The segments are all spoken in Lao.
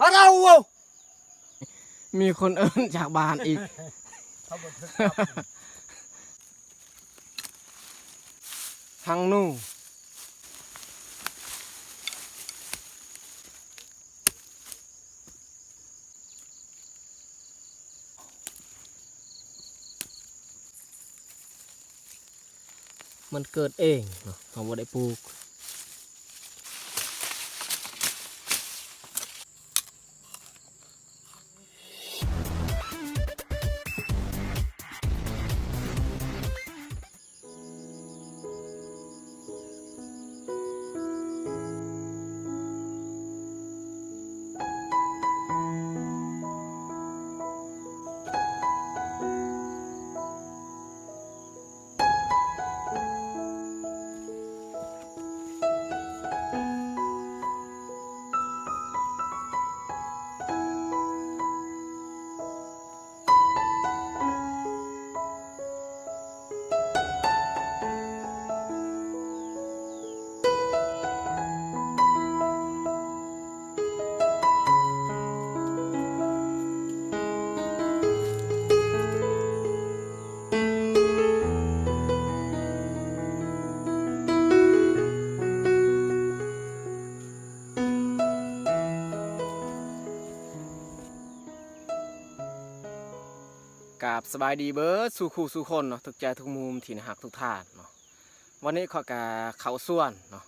ຮາວ ມີຄົນເອີ້ນຈາກບ້ານອີກ. ເຮົາບໍ່ຖືກກັບ ຮັງນູ. ມັນເກີດເອງເນາະ ເຮົາບໍ່ໄດ້ປູກ. ກາບສະບາຍດີເບີດສູ່ຄູ່ສູ່ຄົນເນາະ ທຸກໃຈທຸກມຸມທີ່ໜ້າຮັກທຸກທ່ານເນາະ. ວັນນີ້ຂ້ອຍກະເຂົ້າສວນເນາະ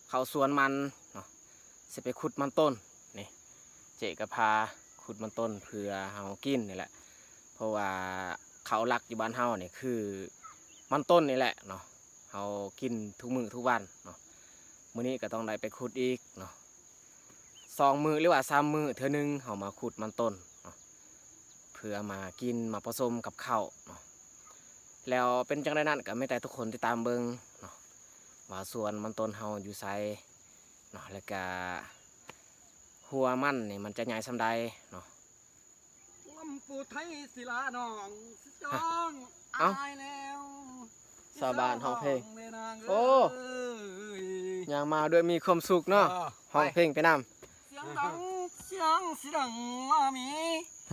ເຂົ້າສວນມັນເນາະ ຊິໄປຂຸດມັນຕົ້ນ. ນີ້ເຈກະພາຂຸດມັນຕົ້ນເພື່ອເຮົາກິນນີ້ແຫຼະ ເພາະວ່າເຂົ້າຫຼັກຢູ່ບ້ານເຮົານີ້ຄືມັນຕົ້ນນີ້ແຫຼະເນາະ ເຮົາກິນທຸກມື້ທຸກວັນເນາະ. ມື້ນີ້ກະຕ້ອງໄດ້ໄປຂຸດອີກເນາະ ສອງມື້ ຫຼືວ່າສາມມື້ເທື່ອໜຶ່ງ ເຮົາມາຂຸດມັນຕົ້ນເນາະ ເພື່ອມາກິນ ມາປະສົມກັບເຂົ້າເນາະ. ແລ້ວເປັນຈັ່ງໃດນັ້ນ ກະມີແຕ່ທຸກຄົນຕິດຕາມເບິ່ງເນາະ ວ່າສວນມັນຕົ້ນເຮົາຢູ່ໃສເນາະ ແລ້ວກະຫົວມັນນີ້ມັນຈະໃຫຍ່ສ່ຳໃດເນາະ. ລຳປູໄທສິລານ້ອງສິຈອງ ເອົ້າ ອາຍແລ້ວ ຊາວບ້ານຮ້ອງເພງ ເອີຍ ໂອ້ ຍ່າງມາດ້ວຍມີຄວາມສຸກເນາະ ເອີ ຮ້ອງເພງໄປນຳ. ສຽງດັງ ສຽງຊິດັງລາມີ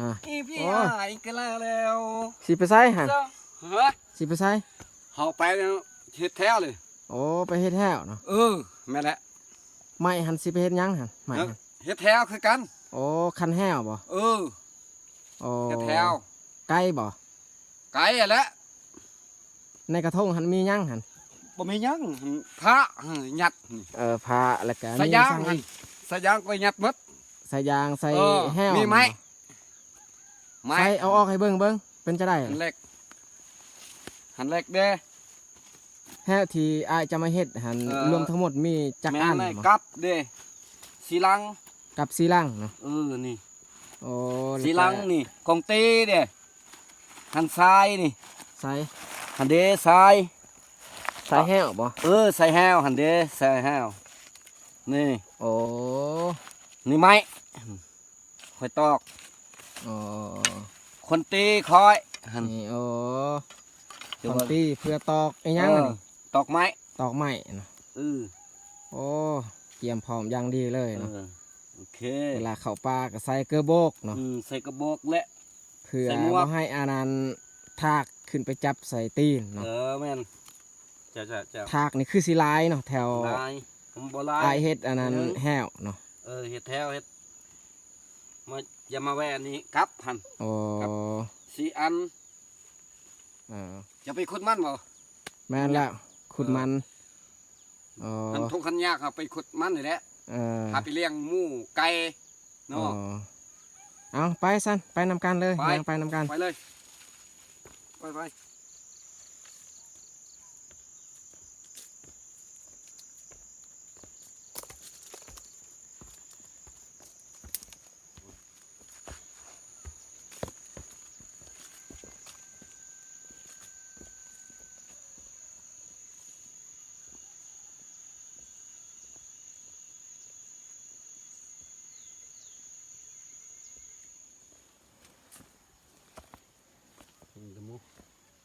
ຮະ ອີພີ ໂອ້ ອ້າຍກະລາແລ້ວ ຊິໄປໃສຫັ້ນ? ຮະ ຊິໄປໃສ? ເຮົາໄປເຮັດແຖວເລີຍ. ໂອ້ ໄປເຮັດແຖວເນາະ. ເອີ ແມ່ນແຫຼະ. ໄມ້ຫັ້ນຊິໄປເຮັດຫຍັງຫັ້ນ? ໄມ້ຫັ້ນ ເຮັດແຖວຄືກັນ. ໂອ້ ຄັນແຮ້ວບໍ່? ເອີ ໂອ້ ເຮັດແຖວ. ໄກບໍ່? ໄກຫັ້ນແຫຼະ. ໃນກະທົງຫັ້ນມີຫຍັງຫັ້ນ? ບໍ່ມີຫຍັງ ພະຍັດ. ເອີ ພະ ແລ້ວກະ ສາຍຢາງ ມີສັງ ຫັ້ນ ສາຍຢາງກໍຍັດໝົດ. ສາຍຢາງໃສ່ ເອີ ແຮ້ວ ມີໄມ້ ໄມ້ ໃສ່ ເອົາອອກໃຫ້ເບິ່ງ ເບິ່ງ ເປັນຈັ່ງໃດ? ຫັ້ນເຫຼັກ ຫັ້ນເຫຼັກເດ້. ແຮ້ວທີ່ອ້າຍຈະມາເຮັດຫັ້ນ ເອີ ລວມທັງໝົດມີຈັກອັນ? ແມ່ນເລີຍ ກັບເດ້ ສີ່ຫຼັງ ກັບສີ່ຫຼັງເນາະ. ເອີ ນີ້ ໂອ້ ສີ່ຫຼັງນີ້ ຂອງຕີເດ້. ຫັ້ນຊາຍນີ້ ຊາຍ ຫັ້ນເດ້ຊາຍ ຊາຍແຮ້ວບໍ່? ເອີ ຊາຍແຮ້ວຫັ້ນເດ້ ຊາຍແຮ້ວ ນີ້. ໂອ້ ນີ້ໄມ້ ຂ້ອຍຕອກ. ອໍ ຄົນຕີຂ້ອຍຫັ້ນ ນີ້. ອໍ ຄົນຕີເພື່ອຕອກອີຫຍັງ? ເອີ ອັນນີ້ ຕອກໄມ້ ຕອກໄມ້ນະ. ເອີ ໂອ້ ກຽມພ້ອມຢ່າງດີເລີຍເນາະ. ເອີ ໂອເຄ ເວລາເຂົ້າປ່າກະໃສ່ເກີໂບກເນາະ. ອືມ ໃສ່ກະໂບກແຫຼະ ເພື່ອບໍ່ໃຫ້ອັນນັ້ນ ທາກຂຶ້ນໄປຈັບໃສ່ຕີນເນາະ. ເອີ ແມ່ນ ເຈົ້າໆໆ ທາກນີ້ຄືຊິຫຼາຍເນາະ ແຖວ ຫຼາຍ ບໍ່ຫຼາຍ ອ້າຍເຮັດອັນນັ້ນ ເອີ ແຮ້ວເນາະ. ເອີ ເຮັດແຖວ ເຮັດ ມາ ຢ່າມາແວ່ນີ້ກັບຫັ້ນ. ໂອ້ ກັບສີ່ອັນ. ເອີ ຈະໄປຂຸດມັນບໍ່? ແມ່ນແລ້ວ ຂຸດມັນ. ເອີ ເອີ ຄັນທຸກຄັນຍາກ ເຮົາໄປຂຸດມັນນີ້ແຫຼະ. ເອີ ຫາໄປລ້ຽງໝູໄກ່ເນາະ. ເອີ ເອົາ ໄປຊັ້ນ ໄປນຳກັນເລີຍ ໄປ ຍ່າງໄປນຳກັນ ໄປເລີຍ ໄປໆ.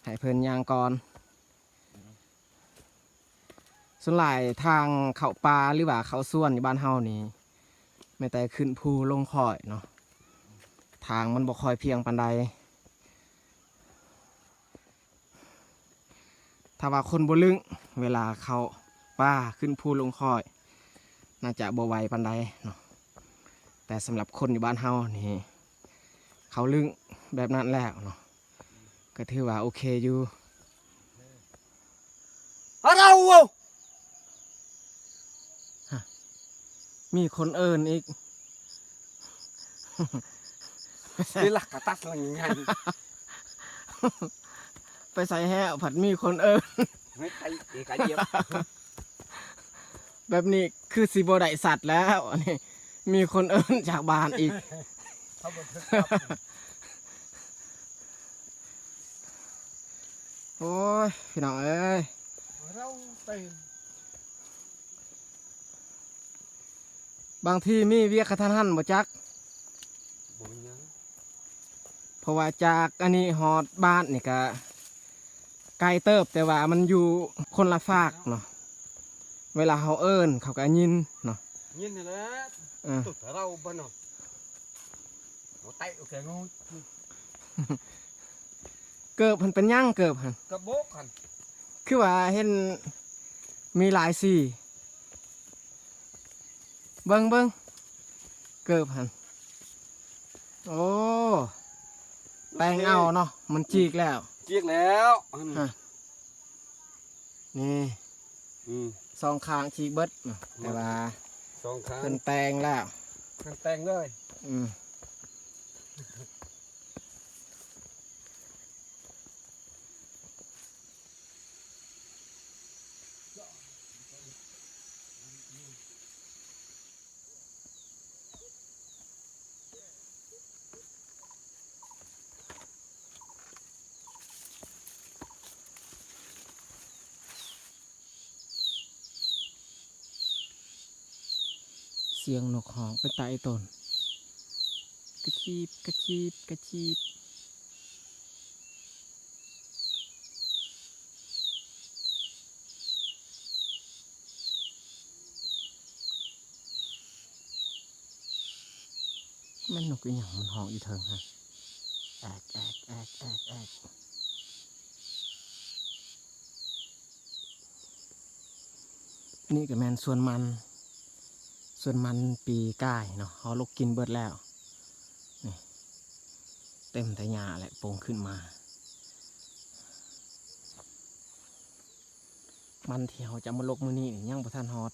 ໃຫ້ເພິ່ນຍ່າງກ່ອນ. ສ່ວນຫຼາຍທາງເຂົ້າປ່າ ຫຼືວ່າເຂົ້າສວນຢູ່ບ້ານເຮົານີ້ ມີແຕ່ຂຶ້ນພູລົງຄ້ອຍເນາະ ທາງມັນບໍ່ຄ່ອຍພຽງປານໃດ. ຖ້າວ່າຄົນບໍ່ລຶ້ງ ເວລາເຂົ້າປ່າຂຶ້ນພູລົງຄ້ອຍ ໜ້າຈະບໍ່ໄຫວປານໃດເນາະ ແຕ່ສຳລັບຄົນຢູ່ບ້ານເຮົານີ້ ເຂົາລຶ້ງແບບນັ້ນແລ້ວເນາະ ກໍຖືວ່າໂອເຄຢູ່. ຮະ ມີຄົນເອີ້ນອີກ. ໄປໃສແລ້ວ ພັດມີຄົນເອີ້ນ. ແບບນີ້ຄືຊິບໍ່ໄດ້ສັດແລ້ວ ອັນນີ້ມີຄົນເອີ້ນຈາກບ້ານອີກ. ໂອ້ຍ ພີ່ນ້ອງເອີຍ ບາງທີມີວຽກກະທັນຫັນບໍ່ຈັກ ບໍ່ມີຫຍັງ ເພາະວ່າຈາກອັນນີ້ຮອດບ້ານນີ້ກະໄກເຕີບ ແຕ່ວ່າມັນຢູ່ຄົນລະຟາກເນາະ ເວລາເຮົາເອີ້ນເຂົາກະຍິນເນາະ ຍິນຫັ້ນແຫຼະ. ເອີ ຕຸດເຮົາບໍ່ເນາະ ບໍ່ໄຕໂອເຄງູ ເກີບຫັ້ນເປັນຫຍັງ ເກີບຫັ້ນ ກະໂບກຫັ້ນ ຄືວ່າເຫັນມີຫຼາຍສີ ເບິ່ງ ເບິ່ງ ເກີບຫັ້ນ ໂອ້ ແຕ່ງເອົາເນາະ ມັນຈີກແລ້ວ ຈີກແລ້ວ ຮະ ນີ້ ອືມ ສອງຂ້າງຈີກເບິດ ແຕ່ວ່າສອງຂ້າງເພິ່ນແຕ່ງແລ້ວ ເພິ່ນແຕ່ງເລີຍ ອືມ. ສຽງນົກຮ້ອງເປັນຕາອີ່ຕົນ ກະຈີບ ກະຈີບ ກະຈີບ. ແມ່ນນົກອີ່ຫຍັງມັນຮ້ອງຢູ່ເທິງຫັ້ນ ແອກ ແອກ ແອກ ແອກ ແອກ. ນີ້ກະແມ່ນສວນມັນ ສວນມັນປີກາຍເນາະ ເຮົາລົກກິນເບິດແລ້ວ ນີ້ ເຕັມແຕ່ຫຍ້າແຫຼະ ໂປ່ງຂຶ້ນມາ. ມັນທີ່ເຮົາຈະມາລົກມື້ນີ້ນີ້ຍັງບໍ່ທັນຮອດ.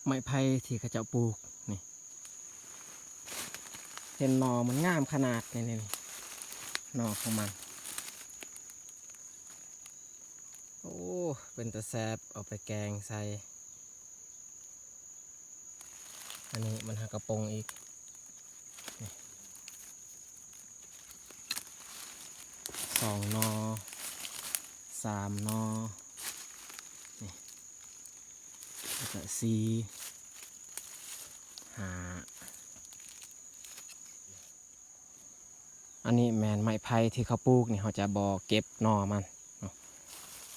ໄມ້ໄຜ່ທີ່ເຂົາເຈົ້າປູກນີ້ ເຫັນໜໍ່ມັນງາມຂະໜາດນີ້ ນີ້ ນີ້ ໜໍ່ຂອງມັນ. ໂອ້ ເປັນຕາແຊບ ເອົາໄປແກງໃສ່ ອັນນີ້ມັນຫາກະປົງອີກ ນີ້ ສອງໜໍ່ ສາມໜໍ່ ນີ້ ແລ້ວກະສີ່ ຫ້າ. ອັນນີ້ແມ່ນໄມ້ໄຜ່ທີ່ເຂົາປູກນີ້ ເຮົາຈະບໍ່ເກັບໜໍ່ມັນເນາະ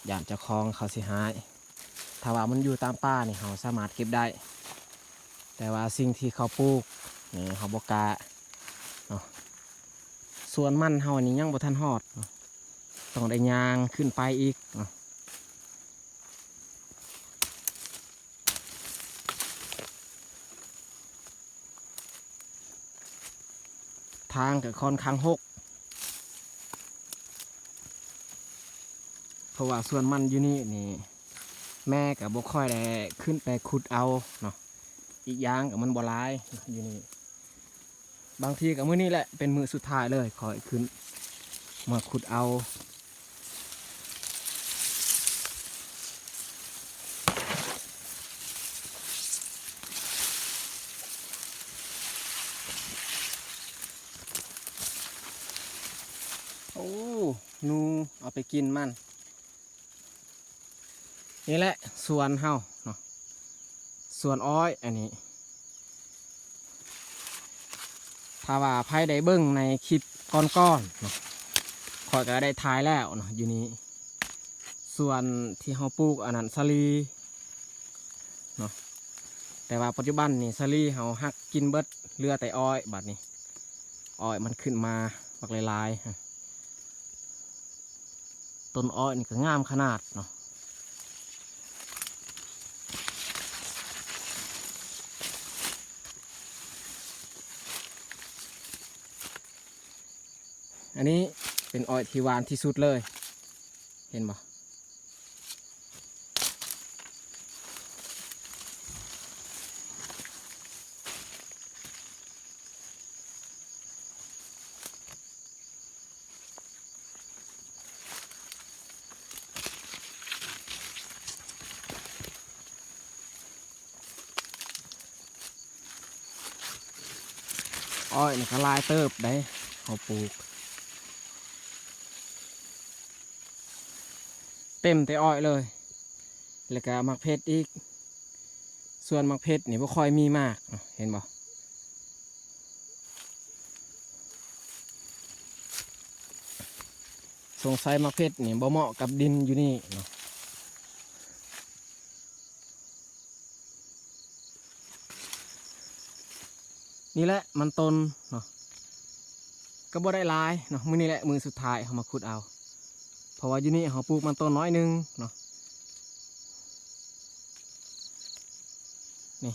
ຢ້ານເຈົ້າຂອງເຂົາຊິຮ້າຍ. ຖ້າວ່າມັນຢູ່ຕາມປ່ານີ້ ເຮົາສາມາດເກັບໄດ້ ແຕ່ວ່າສິ່ງທີ່ເຂົາປູກນີ້ ເຮົາບໍ່ກ້າເນາະ. ສວນມັນເຮົານີ້ຍັງບໍ່ທັນຮອດເນາະ ຕ້ອງໄດ້ຍ່າງຂຶ້ນໄປອີກເນາະ. ທາງກະຄ່ອນຂ້າງຮົກ ເພາະວ່າສວນມັນຢູ່ນີ້ນີ້ ແມ່ກະບໍ່ຄ່ອຍໄດ້ຂຶ້ນໄປຂຸດເອົາເນາະ ອີກຢ່າງກະມັນບໍ່ຫຼາຍຢູ່ນີ້. ບາງທີກະມື້ນີ້ແຫຼະເປັນມື້ສຸດທ້າຍເລີຍ ຂ້ອຍຂຶ້ນມາຂຸດເອົາ. ໂອ້ ໜູເອົາໄປກິນມັນ. ນີ້ແຫຼະສວນເຮົາເນາະ ສວນອ້ອຍອັນນີ້ ຖ້າວ່າໃຜໄດ້ເບິ່ງໃນຄລິບກ່ອນໆເນາະ ຂ້ອຍກໍໄດ້ຖ່າຍແລ້ວເນາະ ຢູ່ນີ້ ສ່ວນທີ່ເຮົາປູກອັນນັ້ນສາລີເນາະ ແຕ່ວ່າປັດຈຸບັນນີ້ສາລີເຮົາຫັກກິນເບິດ ເຫຼືອແຕ່ອ້ອຍ ບາດນີ້ອ້ອຍມັນຂຶ້ນມາບັກຫຼາຍໆ ຕົ້ນອ້ອຍນີ້ກໍງາມຂະໜາດເນາະ. ອັນນີ້ເປັນອ້ອຍທີ່ຫວານທີ່ສຸດເລີຍ ເຫັນບໍ່? ອ້ອຍນີ້ກໍຫຼາຍເຕີບໄດ໋ ເຮົາປູກ ເຕັມແຕ່ອ້ອຍເລີຍ ແລ້ວກໍໝາກເຜັດອີກ. ສ່ວນໝາກເຜັດນີ້ບໍ່ຄ່ອຍມີໝາກເນາະ ເຫັນບໍ່? ສົງໄສໝາກເຜັດນີ້ບໍ່ເໝາະກັບດິນຢູ່ນີ້ເນາະ. ນີ້ແຫຼະມັນຕົ້ນເນາະ ກໍບໍ່ໄດ້ຫຼາຍເນາະ ມື້ນີ້ແຫຼະມື້ສຸດທ້າຍເຮົາມາຂຸດເອົາ ເພາະວ່າຢູ່ນີ້ເຮົາປູກມັນຕົ້ນໜ້ອຍໜຶ່ງເນາະ ນີ້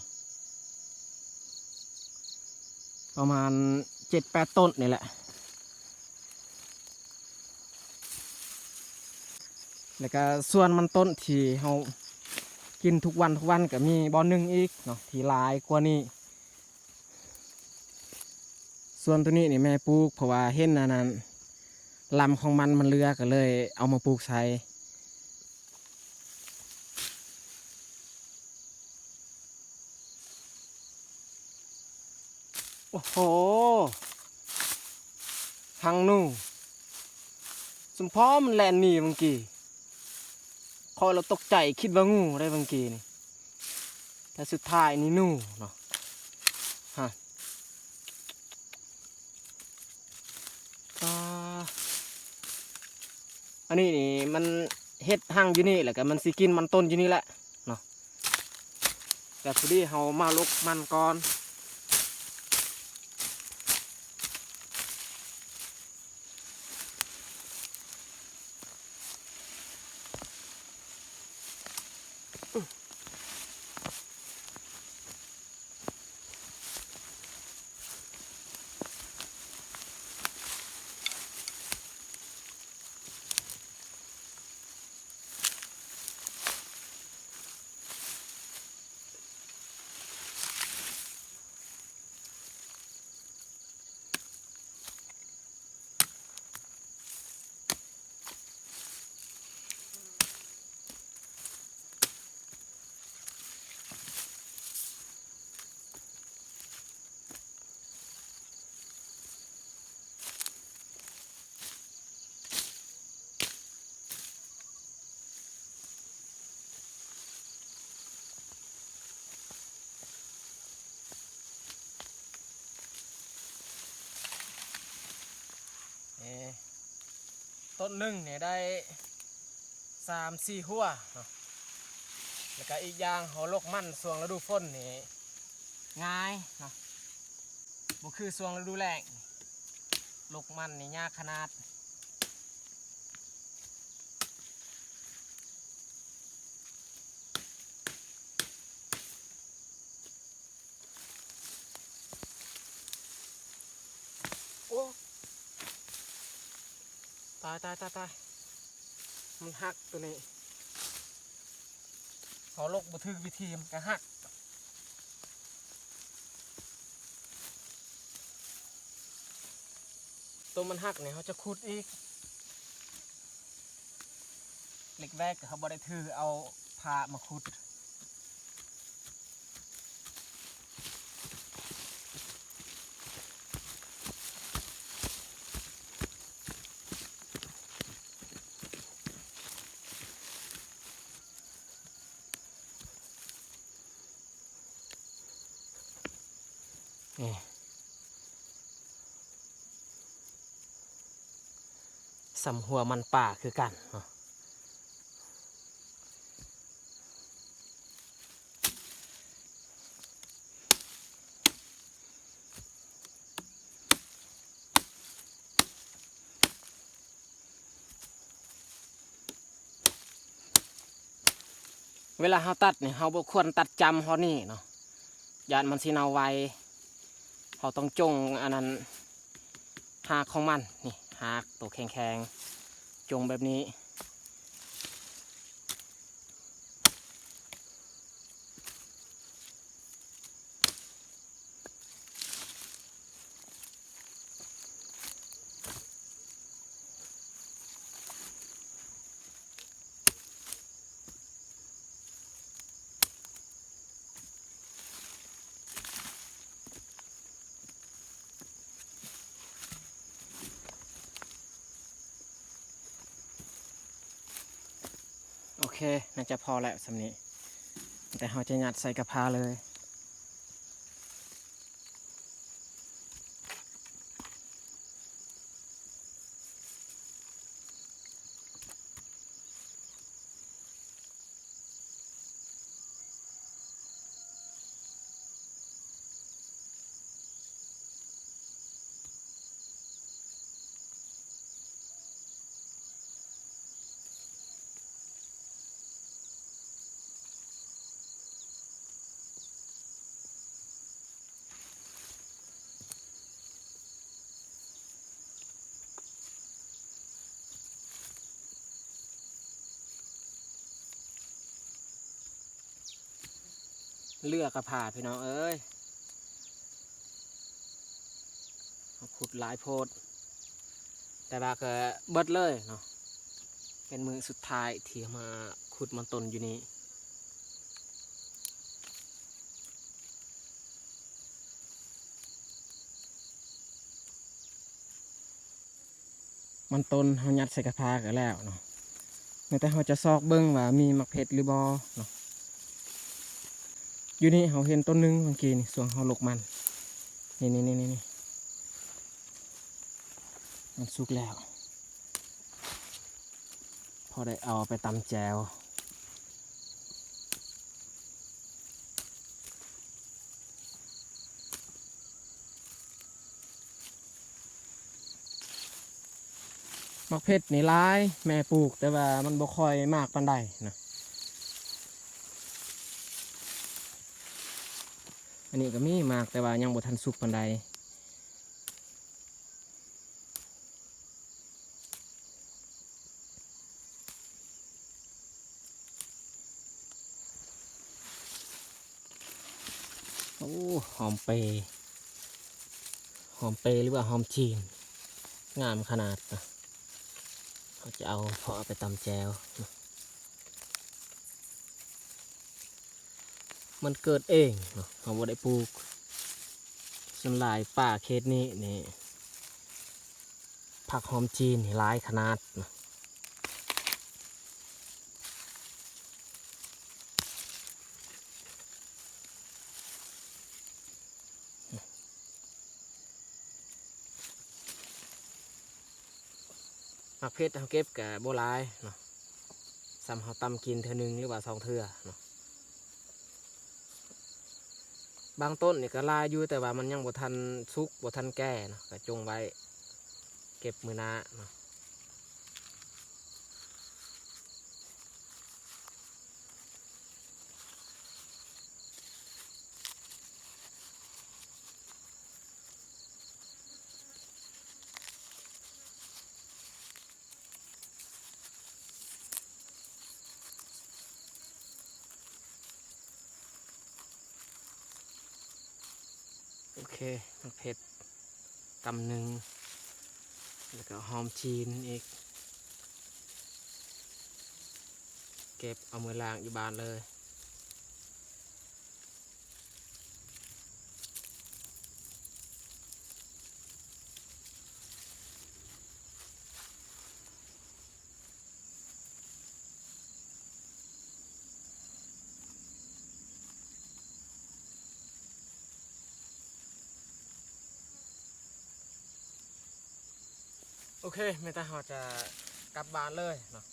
ປະມານເຈັດແປດຕົ້ນນີ້ແຫຼະ. ແລ້ວກະສ່ວນມັນຕົ້ນທີ່ເຮົາກິນທຸກວັນທຸກວັນກະມີບ່ອນໜຶ່ງອີກເນາະ ທີ່ຫຼາຍກວ່ານີ້. ສ່ວນໂຕນີ້ນີ້ແມ່ປູກ ເພາະວ່າເຫັນອັນນັ້ນ ລຳຂອງມັນມັນເຫຼືອ ກະເລີຍເອົາມາປູກໃສ່. ໂອ້ໂຫ ຮັງໜູ ສົມພໍມັນແລ່ນໜີເມື່ອກີ້ ຂ້ອຍລະຕົກໃຈ ຄິດວ່າງູໄດ໋ເມື່ອກີ້ນີ້ ແຕ່ສຸດທ້າຍນີ້ໜູເນາະ ຮະ. ອ່າ ອັນນີ້ນີ້ມັນເຮັດຮັງຢູ່ນີ້ ແລ້ວກະມັນຊິກິນມັນຕົ້ນຢູ່ນີ້ແຫຼະເນາະ. ແຕ່ພໍດີເຮົາມາລົກມັນກ່ອນ. ເອີ ຕົ້ນໜຶ່ງນີ້ໄດ້ສາມສີ່ຫົວເນາະ ແລ້ວກະອີກຢ່າງເຮົາລົກມັນຊ່ວງລະດູຝົນນີ້ງ່າຍເນາະ ບໍ່ຄືຊ່ວງລະດູແລ້ງ ລົກມັນນີ້ຍາກຂະໜາດ. ໂອ້ ຕາຍ ຕາຍ ຕາຍ ຕາຍ ມັນຫັກໂຕນີ້ ເຮົາລົກບໍ່ຖືກວິທີມັນກະຫັກ. ໂຕມັນຫັກນີ້ເຮົາຈະຂຸດອີກ ເຫຼັກແວກເຮົາບໍ່ໄດ້ຖື ເອົາພ້າມາຂຸດ. ນີ້ ສ່ຳຫົວມັນປ່າຄືກັນເນາະ. ເວລາເຮົາຕັດນີ້ ເຮົາບໍ່ຄວນຕັດຈ້ຳຮອດນີ້ເນາະ ຢ້ານມັນຊິເນົ່າໄວ. ເຮົາຕ້ອງຈົ່ງອັນນັ້ນ ຮາກຂອງມັນ ນີ້ ຮາກໂຕແຂງໆ ຈົ່ງແບບນີ້. ໂອເຄ ໜ້າຈະພໍແລ້ວສ່ຳນີ້ ແຕ່ເຮົາຈະຍັດໃສ່ກະພາເລີຍ. ເຫຼືອກະພາພີ່ນ້ອງເອີຍ ເຮົາຂຸດຫຼາຍໂພດ ແຕ່ວ່າກະເບິດເລີຍເນາະ ເປັນມື້ສຸດທ້າຍທີ່ມາຂຸດມັນຕົ້ນຢູ່ນີ້. ມັນຕົ້ນເຮົາຍັດໃສ່ກະພາກະແລ້ວເນາະ ແມ່ນແຕ່ເຮົາຈະຊອກເບິ່ງວ່າມີໝາກເພັດຫຼືບໍ່ເນາະ. ຢູ່ນີ້ເຮົາເຫັນຕົ້ນໜຶ່ງເມື່ອກີ້ນີ້ ຊ່ວງເຮົາຫຼົກມັນ ນີ້ໆໆໆ ມັນສຸກແລ້ວ. ພໍໄດ້ເອົາໄປຕຳແຈ່ວ. ໝາກເພັດນີ້ຫຼາຍ ແມ່ປູກ ແຕ່ວ່າມັນບໍ່ຄ່ອຍໝາກປານໃດນະ. ອັນນີ້ກໍມີໝາກ ແຕ່ວ່າຍັງບໍ່ທັນສຸກປານໃດ. ໂອ້ ຫອມເປ ຫອມເປ ຫຼືວ່າຫອມຈີນ ງາມຂະໜາດນະ. ເຮົາຈະເອົາ ເພາະເອົາໄປຕຳແຈ່ວ. ມັນເກີດເອງເນາະ ເຮົາບໍ່ໄດ້ປູກ. ສ່ວນຫຼາຍປ່າເຂດນີ້ນີ້ ຜັກຫອມຈີນນີ້ຫຼາຍຂະໜາດນະ. ໝາກເພັດເຮົາເກັບກະບໍ່ຫຼາຍເນາະ ສ່ຳເຮົາຕຳກິນເທື່ອໜຶ່ງ ຫຼືວ່າສອງເທື່ອເນາະ. ບາງຕົ້ນນີ້ກະຫຼາຍຢູ່ ແຕ່ວ່າມັນຍັງບໍ່ທັນສຸກ ບໍ່ທັນແກ່ເນາະ ກະຈົ່ງໄວ້ເກັບມື້ໜ້າເນາະ. ໂອເຄ ໝາກເຜັດ ກຳໜຶ່ງ ແລ້ວກໍຫອມຈີນອີກ ເກັບເອົາເມືອລ້າງຢູ່ບ້ານເລີຍ. ໂ ໂອເຄ ແມ່ນແຕ່ເຮົາຈະກັບບ້ານເລີຍເນາະ.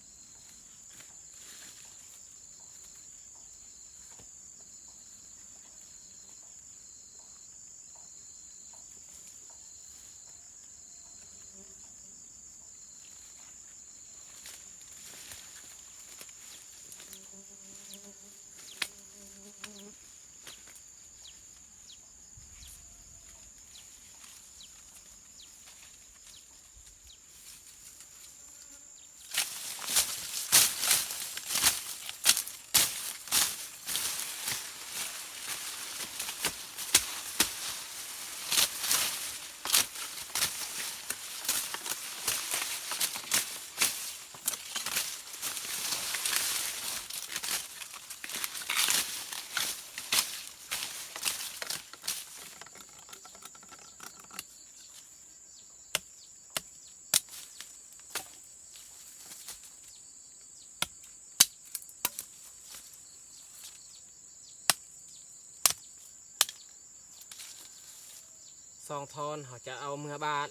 ສອງທ່ອນເຮົາຈະເອົາເມືອບ້ານ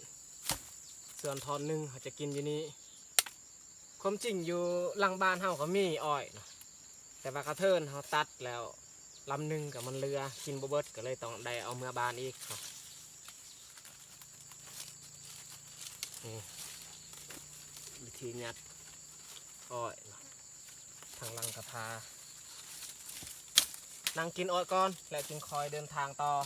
ສ່ວນທ່ອນໜຶ່ງເຮົາຈະກິນຢູ່ນີ້. ຄວາມຈິງຢູ່ຫຼັງບ້ານເຮົາກໍມີອ້ອຍເນາະ ແຕ່ວ່າກະເທີນເຮົາຕັດແລ້ວລຳໜຶ່ງກໍມັນເຫຼືອ ກິນບໍ່ເບິດ ກໍເລີຍຕ້ອງໄດ້ເອົາເມືອບ້ານອີກເນາະ. ນີ້ວິທີຍັດອ້ອຍເນາະ ທາງຫຼັງກະພານັ່ງກິນອ້ອຍກ່ອນ ແລ້ວຈຶ່ງຄ່ອຍເດີນທາງຕໍ່.